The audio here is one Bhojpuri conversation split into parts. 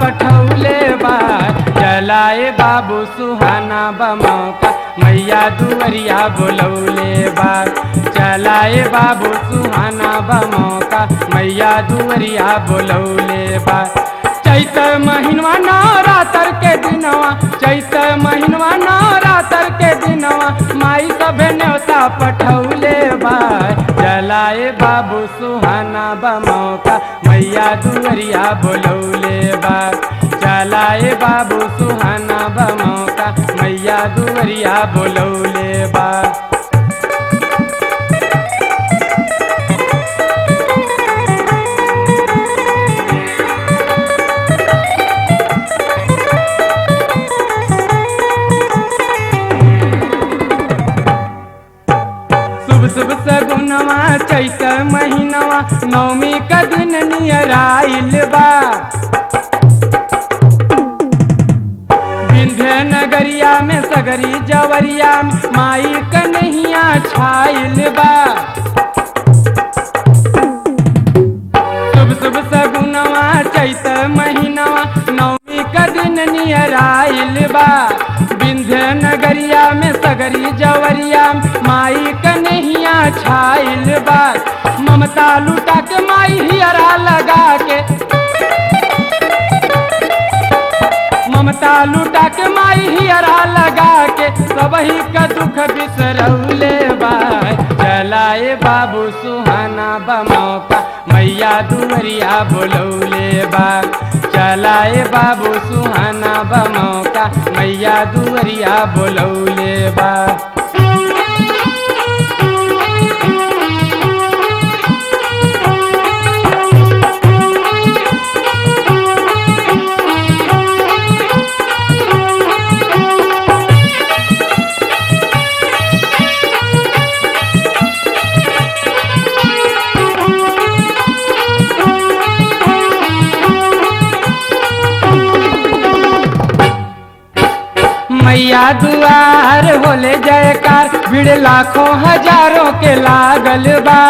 पठौले बा। चलाए बाबू सुहाना बमौका मैया दुवरिया बोलौले बा। चलाए बाबू सुहाना बमौका मैया दुवरिया बोलौले बा। चैत महीनवा नवरात्र के दिनवा, चैत महीनवा नवरात्र के दिनवा, माई सभे न्योता पठौले बा। चलाए बाबू सुहाना बमौका मैया दुवरिया बोलौले बा। चलाए बाबू सुहाना बमौका मैया दुवरिया बोलौले बा। शुभ शुभ सगुनवा चैत महीनवा नवमी का दिन नियर आइल बा। विंध्य नगरिया में सगरी जवरिया में माई कन्हैया छाइल बा। शुभ शुभ सगुनवा चैत महीनवा नवमी का दिन नियर आइल बा। विंध्य नगरिया में सगरी जवरिया में माई कन्हैया छाइल बा। ममता लुटा के माई हियरा लगा के, ममता लुटा के माई हियरा लगा के, सबही का दुख बिसरौले बा। चलाए बाबू सुहाना बमौका मैया दुवरिया बोलौले बा। चलाए बाबू सुहाना बमौका मैया दुवरिया बोलौले बा। मैया दुआर होले जयकार, भीड़ लाखों हजारों के लागल बा।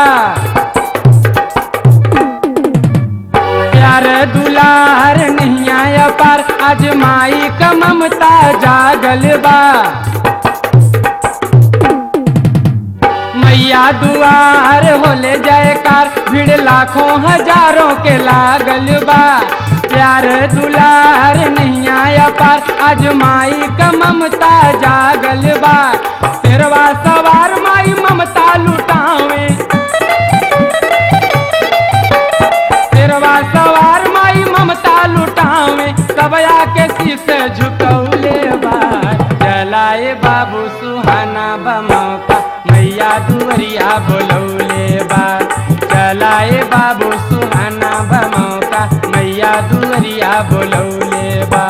प्यार दुलार नहीं अपार, आज माई का ममता जागल बा। मैया दुआर होले जयकार, भीड़ लाखों हजारों के लागल बा। प्यार दुलार नहीं अपार, आज माई का ममता जागल बा। शेरवा सवार माई ममता लुटावे, शेरवा सवार माई ममता लुटावे, सबया के शीश झुकौले बा। चलाए बाबू सुहाना बमौका मैया दुवरिया बोलौले बा। चलाए बाबू सुहाना बमौका मैया दुवरिया बोलौले बा।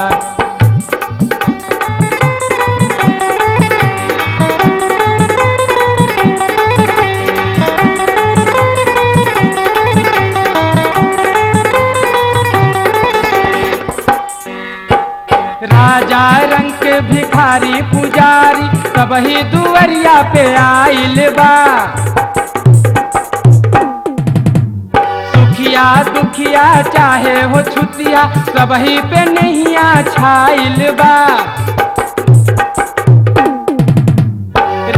राजा रंग के भिखारी पुजारी सबही दुवरिया पे आइल बा। सुखिया दुखिया चाहे हो छुतिया सबही पे नैया छाइल बा।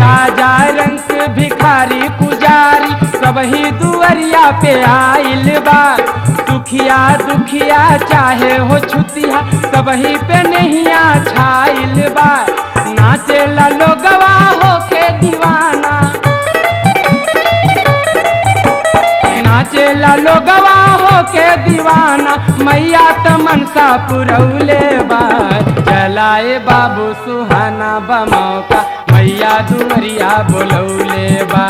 राजा रंग के भिखारी पुजारी सबही दुवरिया पे आइल बा। सुखिया दुखिया चाहे हो छुतिया सबही पे नैया छाइल बा। नाचेला लोगवा होके दीवाना, नाचेला लोगवा होके दीवाना, मैया त मनसा पुरौले बा। चलाए बाबू सुहाना बमौका मैया दुवरिया बोलौले बा।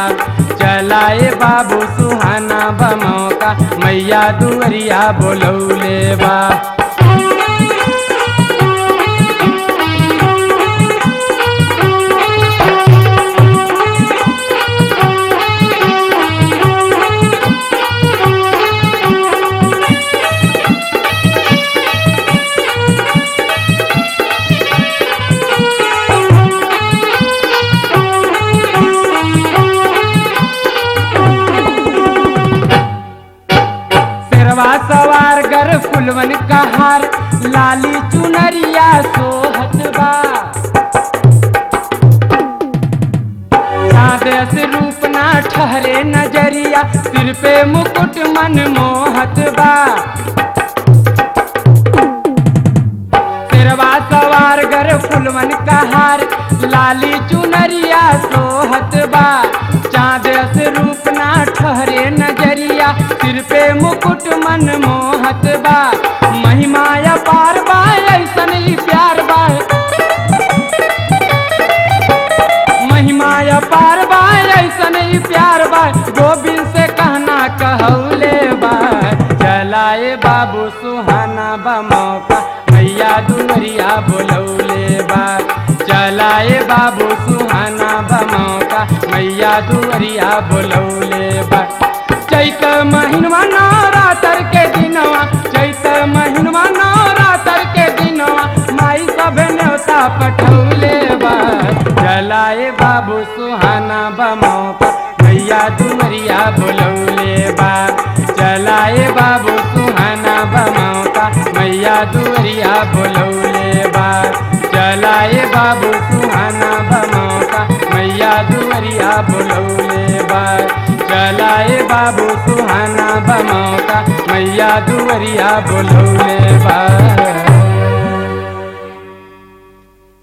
चलाए बाबू सुहाना बमौका मैया दुवरिया बोलौले बा। फुलवन का हार, लाली चुनरिया सोहत बा। चाँद से रूप ना ठहरे नजरिया, सिर पे मुकुट मन मोहत बा। सिरवा सवार गर फुलवन का हार, लाली चुनरिया सोहत बा। चाँद से रूप ना ठहरे नजरिया, सिर पे मुकुट मन मोहत बा। महिमा अपार बा ऐसन ही प्यार बा, महिमा अपार बा ऐसन ही प्यार बा। गोविंद से कहना कहौले बा, चलाए बाबू सुहाना बा मौका, मैया दुवरिया बोलौले बा। चलाए बाबू सुहाना बा मौका, मैया दुवरिया बोलौले बा। चैत महीनवा नवरात्र के दिनवा, चैत महीनवा नवरात्र के दिनवा, माई सब न्योता पठौले बा। चलाए बाबू सुहाना बा मौका, मैया दुवरिया बोलौले बा। चलाए बाबू सुहाना बा मौका, मैया दुवरिया बोलौले बा। चलाए बाबू सुहाना बा मौका, मैया दुवरिया बोलौले बा। चलाए बाबू सुहाना बा मौका, मैया दुवरिया बोलौले बा।